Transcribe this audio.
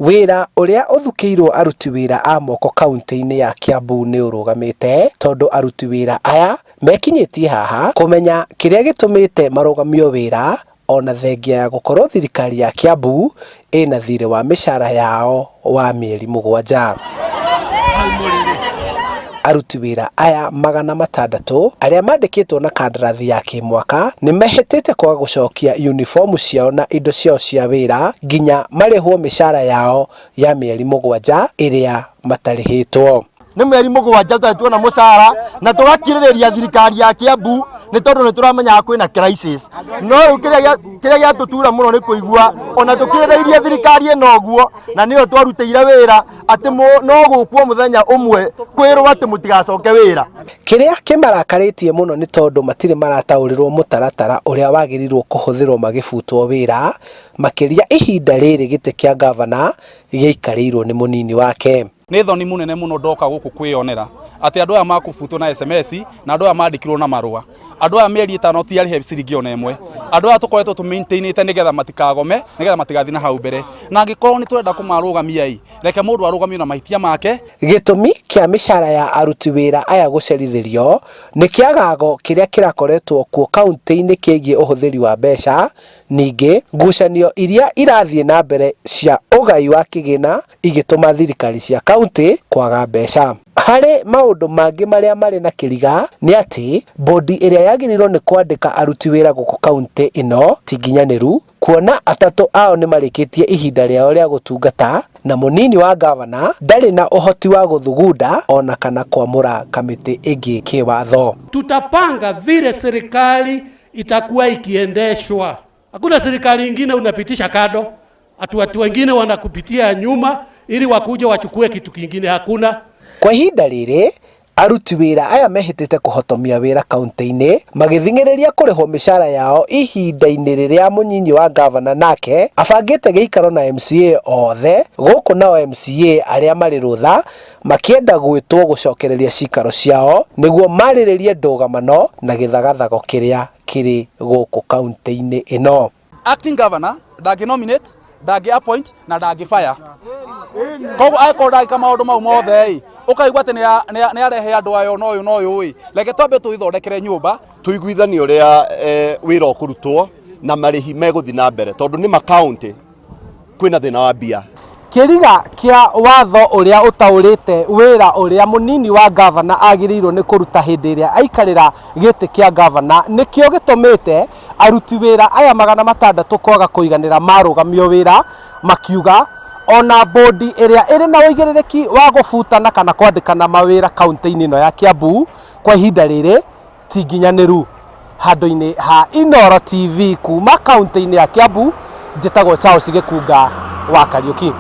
Wĩra ũrĩa ũthukĩirwo aruti wĩra a moko kaunti-inĩ ya Kiambu nĩ ũrũgamĩte tondũ aruti wĩra aya mekinyĩtie haha kũmenya kĩrĩa gĩtũmĩte marũgamio wĩra ona thengia ya gũkorwo thirikari ya Kiambu ĩna thirĩ wa mĩcara yao wa mĩeri mũgwanja. Aruti wĩra aya 600 arĩa mandĩkĩtwo na kandarathi ya kĩmwaka nĩ mehĩtĩte kwaga gũcokia uniform ciao na indo ciao cia wĩra nginya marĩhwo mĩcara yao ya mĩeri 7 ĩrĩa matarĩhĩtwo. Nĩ mĩeri 7 tũtarĩ tuona mũcara na tũgakirĩrĩria thirikari ya Kiambu nĩ tondũ nĩ tũramenyaga kwĩna crisis. No rĩu kĩrĩa gĩatũtura mũno nĩ kũigua ona tũkirĩrĩirie thirikari ĩno ũguo na nĩyo twarutĩire wĩra atĩ no gũkwo mũthenya ũmwe kwĩrwo atĩ mũtigacoke wĩra. Kĩrĩa kĩmarakarĩtie mũno nĩ tondũ matirĩ marataũrĩrwo mũtaratara ũrĩa wagĩrĩirwo kũhũthĩrwo magĩbutwo wĩra, makĩria ihinda rĩrĩ gĩtĩ kĩa ngavana gĩikarĩirwo nĩ mũnini wake. Nĩ thoni mũnene mũno ndoka gũkũ kwĩyonera atĩ andũ aya makũbutwo na SMS na andũ aya mandĩkirwo na marũa. Andũ aya mĩeri 5 ti arĩhe ciringi ona ĩmwe. Andũ aya tũkoretwo tũ maintainĩte nĩgetha matikagome, nĩgetha matigathiĩ na hau mbere. Na angĩkorwo nĩ tũrenda kũmarũgamia ĩ, reke mũndũ arũgamio na mahĩtia make. Gĩtũmi kĩa mĩcara ya aruti wĩra aya gũcerithĩrio nĩ kĩagago kĩrĩa kĩrakoretwo kuo kaunti-inĩ kĩgiĩ ũhũthĩri wa mbeca, ningĩ ngucanio iria irathiĩ na mbere cia ũgai wa kĩgĩna igĩtũma thirikari cia kaunti kwaga mbeca. Harĩ maũndũ mangĩ marĩa marĩ na kĩriga nĩ atĩ bodi ĩrĩa yagĩrĩirwo nĩ kwandĩka aruti wĩra gũkũ kaunti ĩno ti nginyanĩru, kuona atatũ ao nĩ marĩkĩtie ihinda rĩao rĩa gũtungata na mũnini wa ngavana ndarĩ na ũhoti wa gũthugunda ona kana kwamũra kamĩtĩ ĩngĩ kĩwatho. Tutapanga vile serikali itakuwa ikiendeshwa. Hakuna serikali ingine unapitisha kado, atu watu wengine wanakupitia nyuma ili wakuje wachukue kitu kingine, hakuna. Kwa ihinda rĩrĩ aruti wĩra aya mehĩtĩte kũhotomia wĩra kaunti-inĩ magĩthing'ĩrĩria kũrĩhwo mĩcara yao ihinda-inĩ rĩrĩa mũnyinyi wa ngavana nake abangĩte gĩikaro na MCA othe gũkũ, nao MCA arĩa marĩ rũtha makĩenda gwĩtwo gũcokereria cikaro ciao nĩguo marĩrĩrie ndũgamano na gĩthagathago kĩrĩa kĩrĩ gũkũ kaunti-inĩ ĩno. Acting governor ndangĩ nominate, ndangĩ appoint na ndangĩ fire. Koguo angĩkorwo ndangĩka maũndũ mau mothe ĩ, ũkaigua atĩ nĩ arehe andũ aya na ũyũ na ũyũ ĩ, reke twambe tũithondekere nyũmba. Tũiguithanie ũrĩa wĩra ũkũrutwo na marĩhi megũthiĩ na mbere tondũ nĩ makaunti kwĩna thĩna wa mbia. Kĩriga kĩa watho ũrĩa ũtaũrĩte wĩra ũrĩa mũnini wa ngavana agĩrĩirwo nĩ kũruta hĩndĩ ĩrĩa aikarĩra gĩtĩ kĩa ngavana nĩkĩo gĩtũmĩte aruti wĩra aya 600 kwaga kũiganĩra marũgamio wĩra, makiuga ona bodi ĩrĩa ĩrĩ na ũigĩrĩrĩki wa gũbutana kana kwandĩkana mawĩra kaunti-inĩ ĩno ya Kiambu kwa ihinda rĩrĩ ti nginyanĩru. Handũ-inĩ ha Inooro TV kuma kaunti-inĩ ya Kiambu, njĩtagwo Charles Gĩkunga wa Kariũki.